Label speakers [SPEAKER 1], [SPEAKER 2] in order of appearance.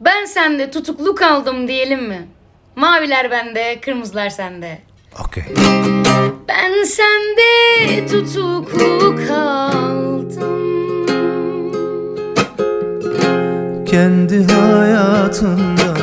[SPEAKER 1] Ben sende tutuklu kaldım diyelim mi? Maviler bende, kırmızılar sende.
[SPEAKER 2] Okey.
[SPEAKER 1] Ben sende tutuklu kaldım.
[SPEAKER 2] Kendi hayatında.